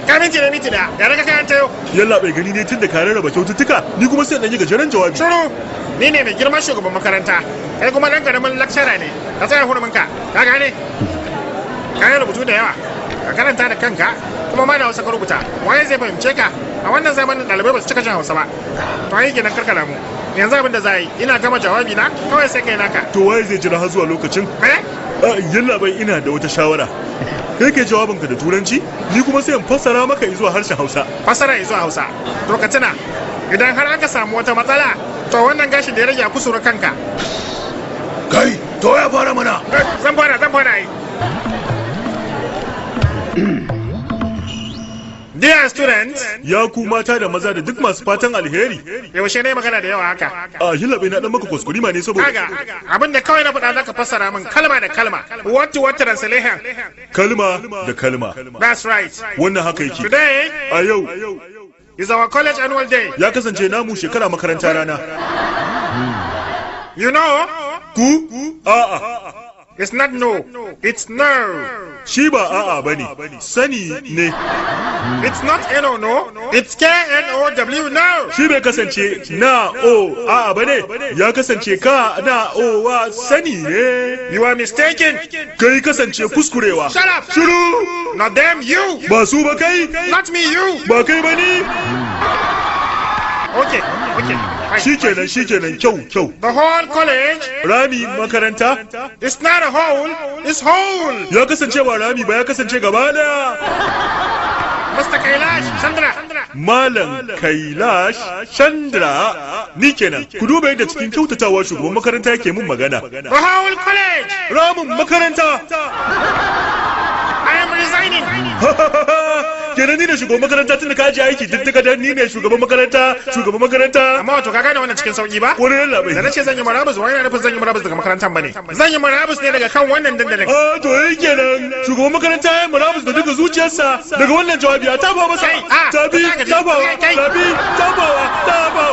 Ka minti da minti da ya raka kayan tayo. Yalla bai, gani ne tun da ka rarraba kyaututtuka, ni kuma sai dan yi gajeren jawabi. Shiru! Ni ne mai girma shugaban makaranta, kai kuma dan karamin lecturer ne. Ka tsaya hurumin ka, ka gane? Ka yi rubutu da yawa, ka karanta da kanka. Kuma ma da Hausa ka rubuta, waye zai fahimce ka? A wannan zamanin ɗalibai ba su cika jin Hausa ba. To ai kenan, karka mu yanzu abin da za a yi, ina gama jawabi na kawai sai kai naka. To waye zai jira har zuwa lokacin? Eh. Yalla bai, ina da wata shawara. Kai kai jawabinka da Turanci, ni kuma sai in fassara maka zuwa harshen Hausa. Fassara zuwa Hausa? To ka tuna, idan har aka samu wata matsala, to wannan gashin da ya rage a kusura kanka. Kai, to ya fara mana. Zan fara, zan fara yi. Dear students, Ya ku mata da maza da duk masu fatan alheri. Yaushe ne magana da yawa haka? A, yalla bai, na dan maka kuskurima ne saboda Kaga, abin da kawai na faɗa zaka fassara min kalma da kalma. Word to word translation. Kalma da kalma. That's right. Wannan haka yake. Today A yau is our college annual day. ya kasance namu shekara makaranta rana. You know, Ku a'a. It's not no, it's no. Shi ba a'a bane, sani ne. It's not N-O no, it's K-N-O-W no. Shi bai kasance na o a'a bane, ya kasance ka na o wa sani ne. You are mistaken. Kai kasance kuskurewa. Shut up. Shiru. Not them, you. Ba su ba, kai. Not me, you. Ba kai ba, ni. Okay. Fine. Shikenan, shikenan, kyau, kyau. The whole college Rami makaranta is not a hole, it's whole. ya kasance ba rami ba, ya kasance gaba daya. Mr. Kailash Chandra. Malam Kailash Chandra, ni kenan. Ku duba yadda cikin kyautatawa shugaban makaranta yake mun magana. The whole college. Ramin makaranta. I am resigning. Kenan ni ne shugaban makaranta tun da ka ajiye aiki duk daga ni ne shugaban makaranta, shugaban makaranta. Amma wato ka gane wannan cikin sauki ba? Wani, yalla bai. Da na ce zan yi murabus, wani yana nufin zan yi murabus daga makarantar bane. Zan yi murabus ne daga kan wannan dandalin. Ah, to yi kenan shugaban makaranta ya yi murabus da duka zuciyarsa daga wannan jawabi. A tafa masa. Kai, ah, Tafi. ka gaji. Tafawa. Kai. Tafi, tafawa, tafawa.